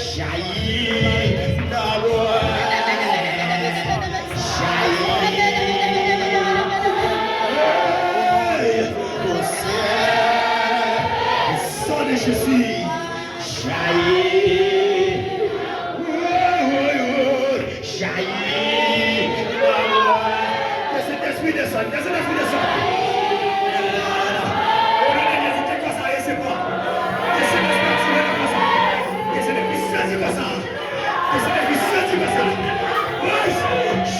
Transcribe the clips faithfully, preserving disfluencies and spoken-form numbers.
Jayi nan mwen. Jayi. Hey, Sè, o san de Jezi. Jayi. Woy, woy, woy. Jayi. Ke Sentespri desann, ke Sentespri desann. O non de Jezi, ke kò sa resevwa. Ke Sentespri aktive nan kò sa. Ke Sentespri sezi kò sa. Ke Sentespri sezi kò sa. Woy!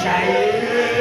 Jayi.